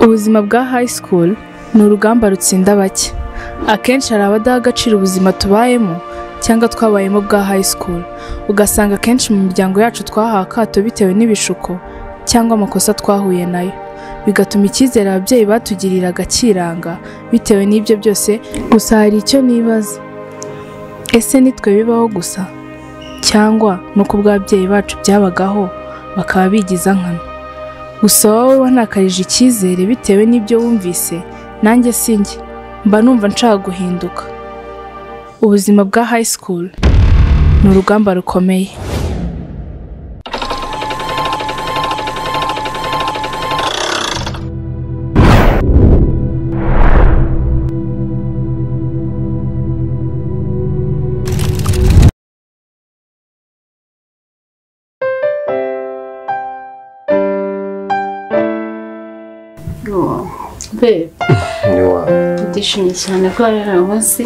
Ubuzima bwa high school ni urugamba rutsinda bake. Akenshi hari abadaha agaciro ubuzima tubayemo cyangwa twabayemo bwa high school, ugasanga akenshi mu miryango yacu twahawe akato bitewe n'ibishuko cyangwa amakosa twahuye nayo, bigatuma icyizere ababyeyi batugiriraga kiranga bitewe n'ibyo byose. Gusa hari icyo nibaza, ese nitwe bibaho gusa cyangwa nuko ubw'ababyeyi bacu byabagaho bakaba bigiza nkana? Gusa wowe wantakarije icyizere bitewe n'ibyo wumvise, nanjye sinjye mba numva nshaka guhinduka. Ubuzima bwa high school ni urugamba rukomeye. Babe, ndishimye cyane ko ari uyu munsi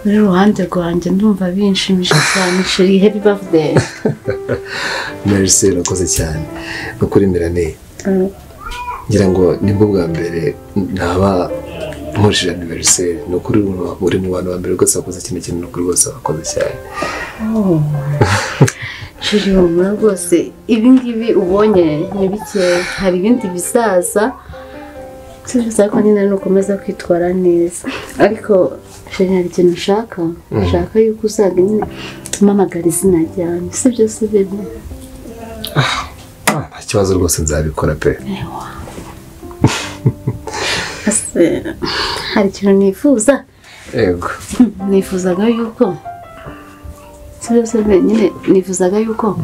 uri iruhande rwanjye, ndumva binshimishije cyane. Chérie, happy birthday. Merci, urakoze cyane. Nukuri Mirane, ngira ngo nibwo bwa mbere naba nkoresheje anniversaire. Nukuri uri mu bantu ba mbere rwose wakoze kino kintu, nukuri rwose wakoze cyane. Chérie, humura rwose, ibi ngibi ubonye ni bike, hari ibindi bizaza. Sibyiza ko nyine nukomeza kwitwara neza, ariko chérie hari ikintu ushaka yuko uzaga nyine umpamagara izina ryanjye, sibyo se bebe? Nta kibazo rwose nzabikora pe. Hari ikintu nifuza. Yego. Nifuzaga yuko sibyo se bebe, nyine nifuzaga yuko